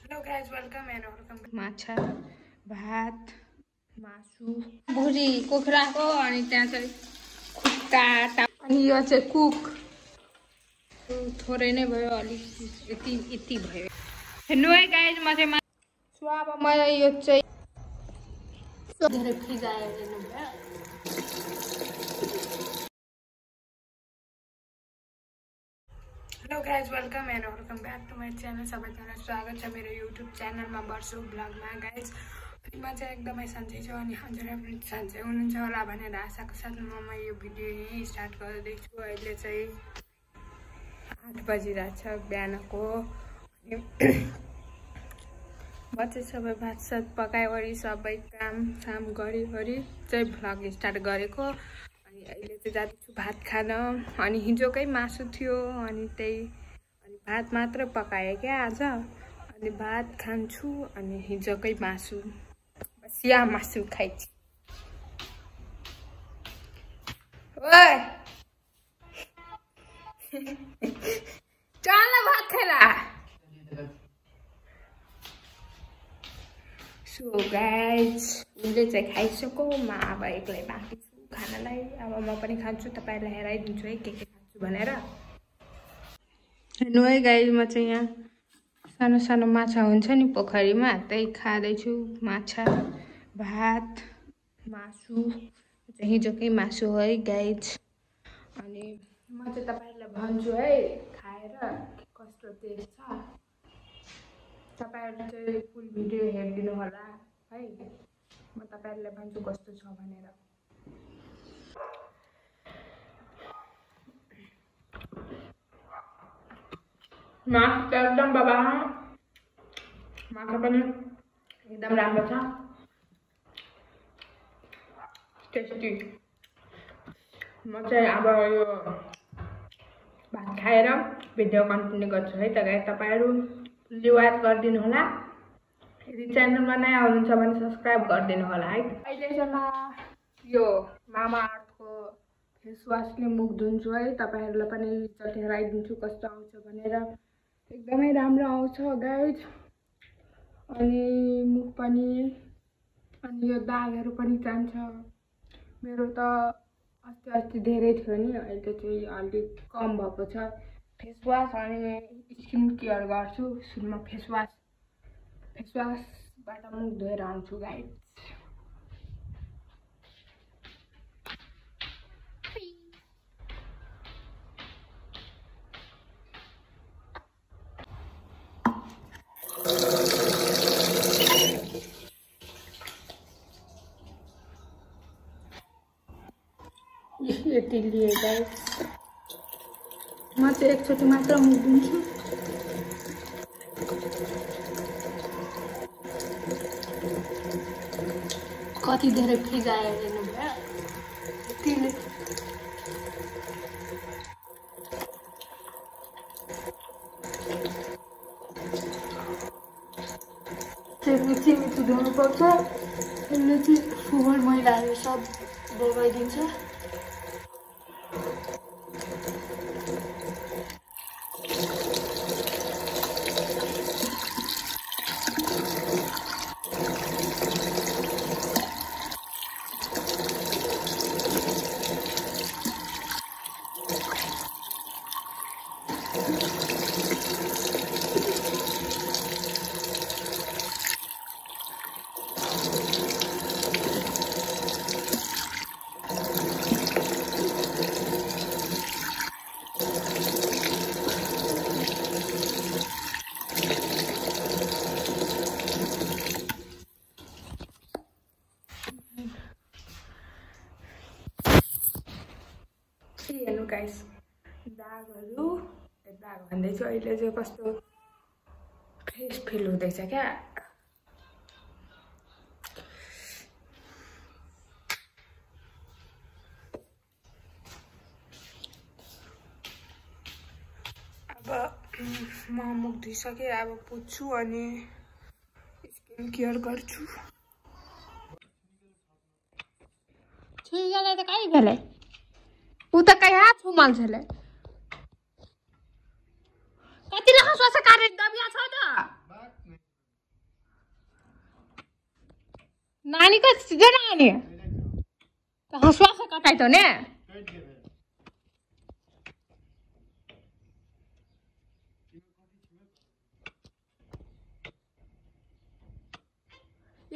Hello guys welcome and welcome. माछा भात मासु भुरी कुखुराको अनि त्यहाँ चाहिँ खुट्टा अनि यो चाहिँ कुक थोरै नै भयो अलिक यति भयो। हेर्नु है गाइज म चाहिँ सो अब मलाई यो चाहिँ धेरै फिजायो हेर्नु भयो। Hello guys welcome and welcome back to my channel. सबैजना स्वागत छ मेरो युट्युब च्यानलमा वर्षु ब्लगमा। गाइज म चाहिँ एकदमै सन्चै छु अनि हजुरहरू पनि सन्चै हुनुहुन्छ होला भनेर आशाको साथमा म यो भिडियो यहीँ स्टार्ट गर्दैछु। अहिले चाहिँ 8 बजिरहेको छ बिहानको। म चाहिँ सबै भातसात पकाइवरी सबै काम गरिवरी चाहिँ भ्लग स्टार्ट गरेको। अनि अहिले चाहिँ जाँदैछु भात खान। अनि हिजोकै मासु थियो अनि भात मात्र पकाएँ क्या आज। अनि भात खान्छु अनि हिजोकै मासु बसिया मासु खाइछु। ओए चल न भात खाइला। सो गाइज उसले चाहिँ खाइसक्यो, म अब एक्लै बाँकी छु खानालाई। अब म पनि खान्छु, तपाईँलाई हेराइदिन्छु है के खान्छु भनेर। हेर्नु है गाइज म चाहिँ यहाँ सानो सानो माछा हुन्छ नि पोखरीमा त्यही खाँदैछु। माछा भात मासु हिजोकै मासु है गाइज। अनि म चाहिँ तपाईँहरूलाई भन्छु है खाएर कस्तो टेस्ट छ। तपाईहरुले चाहिँ फुल भिडियो हेरिदिनु होला है। म तपाईहरुलाई भन्छु कस्तो छ भनेर। मासु एकदम बाबा माछा पनि एकदम राम्रो छ, टेस्टी। म चाहिँ अब यो भात खाएर भिडियो कन्टिन्यू गर्छु है त गाइस। तपाईहरु लिवाज गरिदिनु होला। यदि च्यानलमा नयाँ हुनुहुन्छ भने सब्स्क्राइब गरिदिनु होला है। अहिले चाहिँ म यो मामा अर्थको फेस वासले मुख धुन्छु है। तपाईहरुलाई पनि रिजल्ट हेराइदिन्छु कस्तो आउँछ भनेर। एकदमै राम्रो आउँछ गाइज। अनि मुख पनि अनि यो दागहरु पनि जान्छ। मेरो त अस्ति धेरै थियो नि, अहिले चाहिँ अलिक कम भएको छ। फेस वास अनि स्किन केयर गर्छु। सुरुमा फेस वासबाट मुख धोएर आउँछु गाइज। यति लिए गाइज। म चाहिँ एकचोटि मात्र मुख धुन्छु। कति धेरै फिजायो हेर्नु भयो। यतिले मिठी धुनुपर्छ। यसले चाहिँ फोहोर मैलाहरू सब बगाइदिन्छ। हेर्नु गाइस दागहरु दाग भन्दैछु। अहिले चाहिँ कस्तो फ्रेस फिल हुँदैछ क्या। अब म मुख धुइसकेँ, अब पुज्छु अनि स्किन केयर गर्छु। छुइगले त कहीँ भेले उ त कहीँ हात छुमल्छले कति लाखा सोचा कार्य दबिया छ त नानी का सीधे नानी तो हंसुआ से कटाई तो ने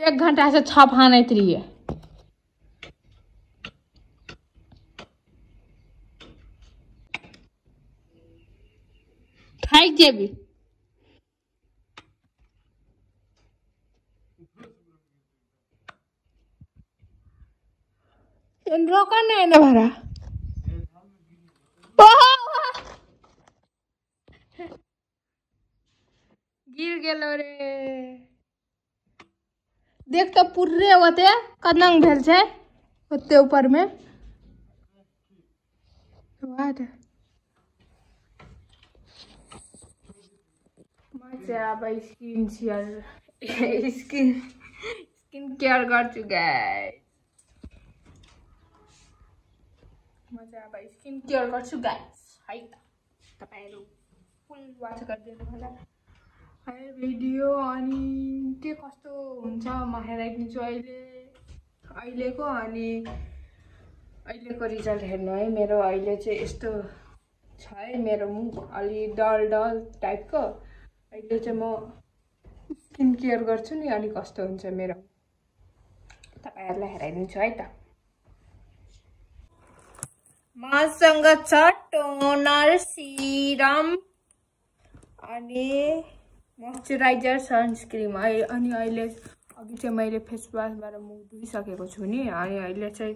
एक घंटा से छप हानैत रहिए थाक जेबी रोका नहीं ना भरा गिर गेलो रे देख तो पूरे होते कदंग भेल छे ओते ऊपर में वाट मजा अब स्किन केयर गर्छु गाइस मजा अब स्किन केयर गर्छु गाइस है त तपाईहरु फुल वाच गरिदिनु होला है भिडियो अनि के कस्तो हुन्छ म हेराइदिन्छु अहिलेको अनि अहिलेको रिजल्ट हेर्नु है मेरो अहिले चाहिँ यस्तो छ है मेरो मुख अलि डल टाइपको अहिले चाहिँ म स्किन केयर गर्छु नि अनि कस्तो हुन्छ मेरो तपाईहरुलाई हेराइदिन्छु है त मसँग छ टोनर सिरम अनि मोइस्चराइजर सनस्क्रीम अनि अहिले अघि चाहिँ मैले फेस वाशबाट मुख धोइसकेको छु नि अनि अहिले चाहिँ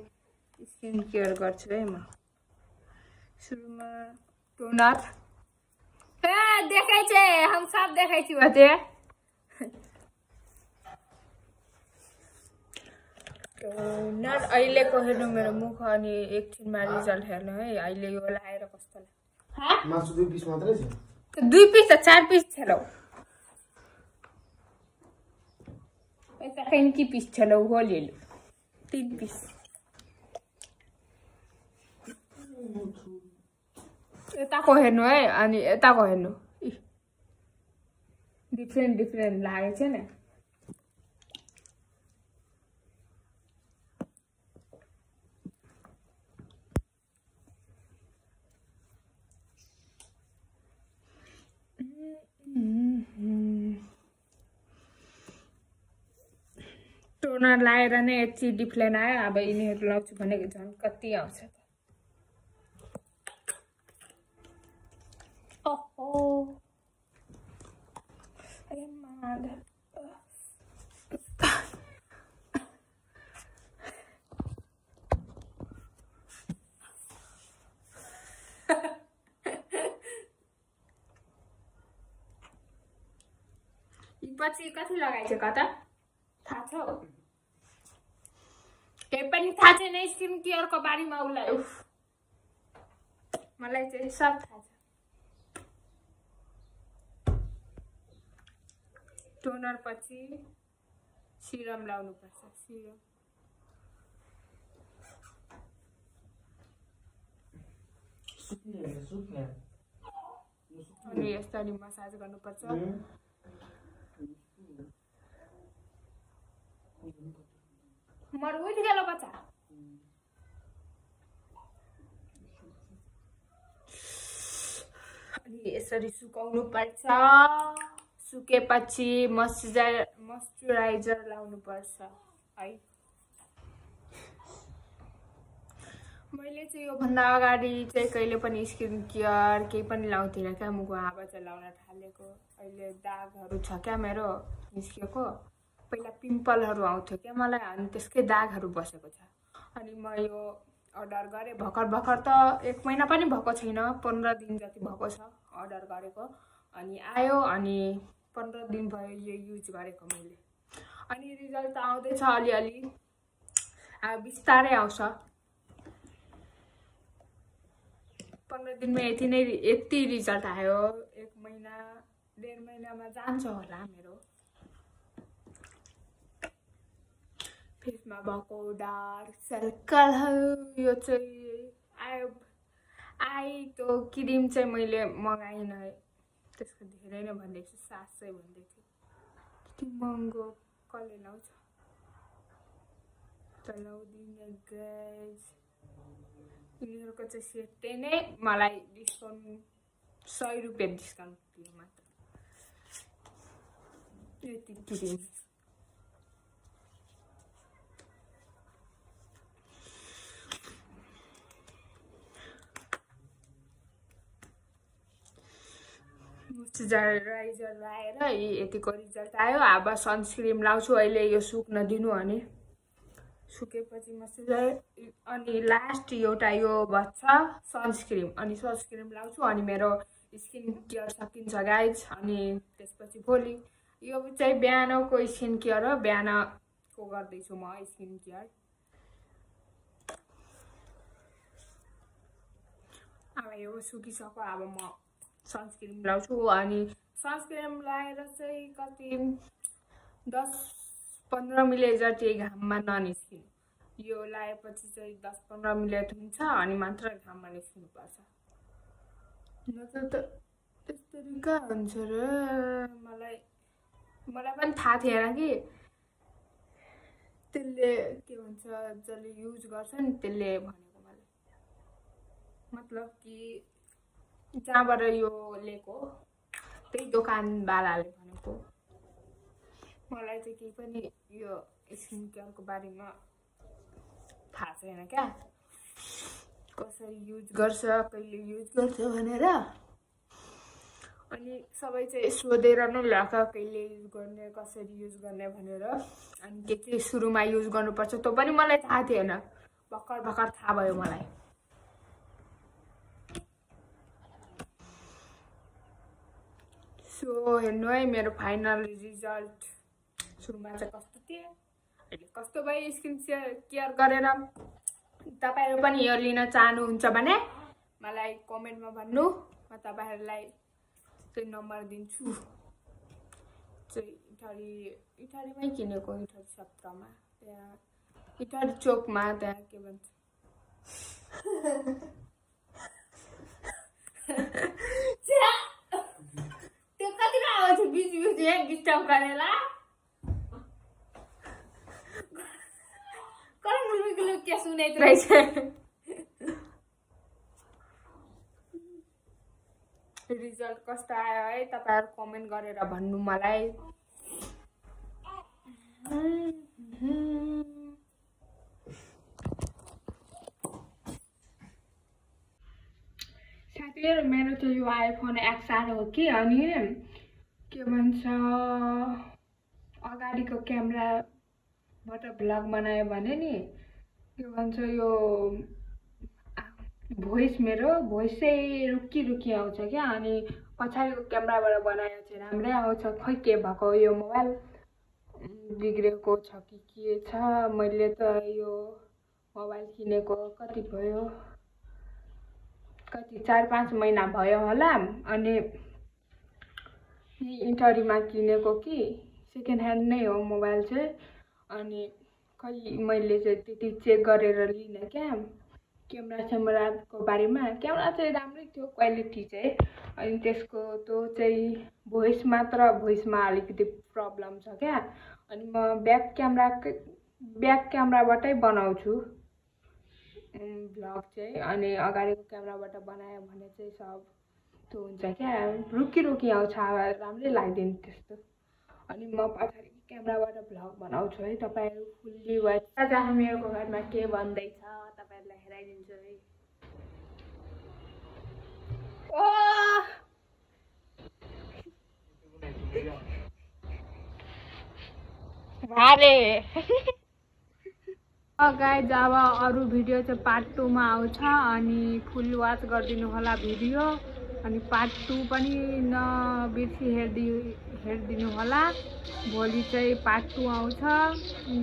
स्किन केयर गर्छु है म सुरुमा टोनर देखाइ छे हम सब देखाइ छु होते टोनर अहिलेको हेर्नु मेरो मुख अनि एकछिनमा रिजल्ट हेर्नु है अहिले यो लाएर कस्तो लाग्छ मासु 2 पिस मात्रै छ 2 पिस त 4 पिस छेलौ ऐसा कहीं की पीस चलो वो ले लो 3 पीस यताको हेर्नु है अनि यताको हेर्नु डिफरेन्ट लागेको छ नि टोनर लाएर नै यति डिफ्लेन आयो अब यिनीहरू लाउँछु भनेको झन् कति आउँछ त ओहो अरे माद पछि कति लगाइछ कता थाहा छ केही पनि थाहा छैन स्किन केयर को बारेमा उलाई मलाई चाहिँ सब थाहा छ टोनर पछि सिरम लाउनु पर्छ सिरम अनि यसरी मसाज गर्नुपर्छ मर उठ गेलो बच्चा अनि यसरी सुकाउनु पर्छ सुकेपछि मोइस्चराइजर लाउनु पर्छ है मैले चाहिँ यो भन्दा अगाडि चाहिँ कहिले पनि स्किन केयर केही पनि लाउँथिन क्या मुखको हावा चाहिँ लाउन थालेको अहिले दागहरू छ क्या मेरो निस्केको पहिला पिम्पलहरू आउँथ्यो क्या मलाई अनि त्यसकै दागहरू बसेको छ अनि म यो अर्डर गरे भर्खर त 1 महिना पनि भएको छैन 15 दिन जति भएको छ अर्डर गरेको अनि आयो अनि 15 दिन भयो यो युज गरेको मैले अनि रिजल्ट त आउँदैछ अलिअलि अब बिस्तारै आउँछ 15 दिनमा यति रिजल्ट आयो 1 महिना 1.5 महिनामा जान्छ होला मेरो फेसमा भएको डार्क सर्कलहरू यो चाहिँ आइतो क्रिम चाहिँ मैले मगाइन है त्यसको धेरै नै भन्दै छु 700 भन्दै थियो त्यति महँगो कसले लाउँछ चलाउँदिनँ गाइज। यिनीहरूको चाहिँ सेटै नै मलाई डिस्काउन्ट 100 रुपियाँ डिस्काउन्ट दियो मात्र। यति किन मोइस्चराइजर लगाएर यतिको रिजल्ट आयो। अब सनस्क्रिन लाउँछु अहिले, यो सुक्न दिनु अनि सुकेपछि मोइस्चराइजर अनि लास्ट एउटा यो बच्छ सनस्क्रिन, अनि सनस्क्रिन लाउँछु अनि मेरो स्किन केयर सकिन्छ गाइज। अनि त्यसपछि भोलि यो चाहिँ बिहानको स्किन केयर हो, बिहानको गर्दैछु म स्किन केयर। अब यो सुकिसक्यो, अब म सनस्क्रिन लाउँछु अनि सनस्क्रिन लगाएर चाहिँ कति 10-15 मिनट जति घाममा ननिस्किनु। यो लगाएपछि चाहिँ 10-15 मिनट हुन्छ अनि मात्र घाममा निस्किनुपर्छ, नत्र त त्यसरी कहाँ हुन्छ र। मलाई पनि थाहा थिएन कि त्यसले के भन्छ, जसले युज गर्छ नि त्यसले भनेको मलाई, मतलब कि जहाँबाट यो लिएको त्यही दोकानवालाले भनेको। मलाई चाहिँ केही पनि यो स्किन केयरको बारेमा थाहा छैन क्या, कसरी युज गर्छ कहिले युज गर्छ भनेर। अनि सबै चाहिँ सोधेर नै ल्याएको कहिले युज गर्ने कसरी युज गर्ने भनेर। अनि के चाहिँ सुरुमा युज गर्नुपर्छ त्यो पनि मलाई थाहा थिएन, भर्खर थाहा भयो मलाई। सो हेर्नु है मेरो फाइनल रिजल्ट। सुरुमा चाहिँ कस्तो थिएँ, अहिले कस्तो भयो स्किन केयर गरेर। तपाईहरु पनि यो लिन चाहनुहुन्छ भने मलाई कमेन्टमा भन्नु, म तपाईहरुलाई चाहिँ नम्बर दिन्छु। चाहिँ इटारीमै किनेको, इटारी 17 मा, त्यहाँ इटारी चोकमा, त्यहाँ के भन्छ त्यो कति आउँछ बीच डिस्टर्ब गरेला कल मुलुको लोग क्या सुनाइतो रहेछ। रिजल्ट कस्तो आयो है तपाईहरु कमेन्ट गरेर भन्नु मलाई। साथीहरु मेरो चाहिँ यो आइफोन XR हो कि, अनि के भन्छ अगाडिको क्यामेराबाट भ्लग बनायो भने नि के भन्छ यो मेरो भोइस चाहिँ रुकी आउँछ क्या, अनि पछाडिको क्यामेराबाट बनायो चाहिँ राम्रै आउँछ। खै के भएको यो मोबाइल बिग्रेको छ कि के छ। मैले त यो मोबाइल किनेको कति भयो, कति 4-5 महिना भयो होला। अनि इटारीमा किनेको कि सेकेन्ड ह्यान्ड नै हो मोबाइल चाहिँ। अनि खै मैले चाहिँ त्यति चेक गरेर लिन क्या क्यामेराको बारेमा। क्यामेरा चाहिँ राम्रै थियो क्वालिटी चाहिँ, अनि त्यसको त्यो चाहिँ भोइसमा अलिकति प्रब्लम छ क्या। अनि म ब्याक क्यामेराबाटै बनाउँछु भ्लग चाहिँ, अनि अगाडिको क्यामेराबाट बनायो भने चाहिँ सब त्यो हुन्छ क्या, रुकी आउँछ, राम्रै लाग्दैन त्यस्तो। अनि म पछाडिको क्यामेराबाट भ्लग बनाउँछु है। तपाईहरु फुल्ली वाच। आज हामीहरुको घरमा के बन्दैछ तपाईहरुलाई हेराइदिन्छु है। ओ भाले गाइज, अब अरु भिडियो चाहिँ पार्ट 2 मा आउँछ, अनि फुल वाच गरिदिनु होला भिडियो। अनि पार्ट 2 पनि नबिर्सी हेरिदिनु होला। भोलि चाहिँ पार्ट 2 आउँछ।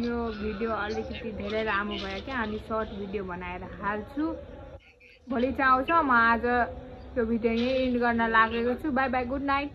यो भिडियो अलिकति धेरै लामो भयो क्या, अनि सर्ट भिडियो बनाएर हाल्छु। भोलि चाहिँ आउँछ। म आज यो भिडियो यही एन्ड गर्न लागेको छु। By by, good night.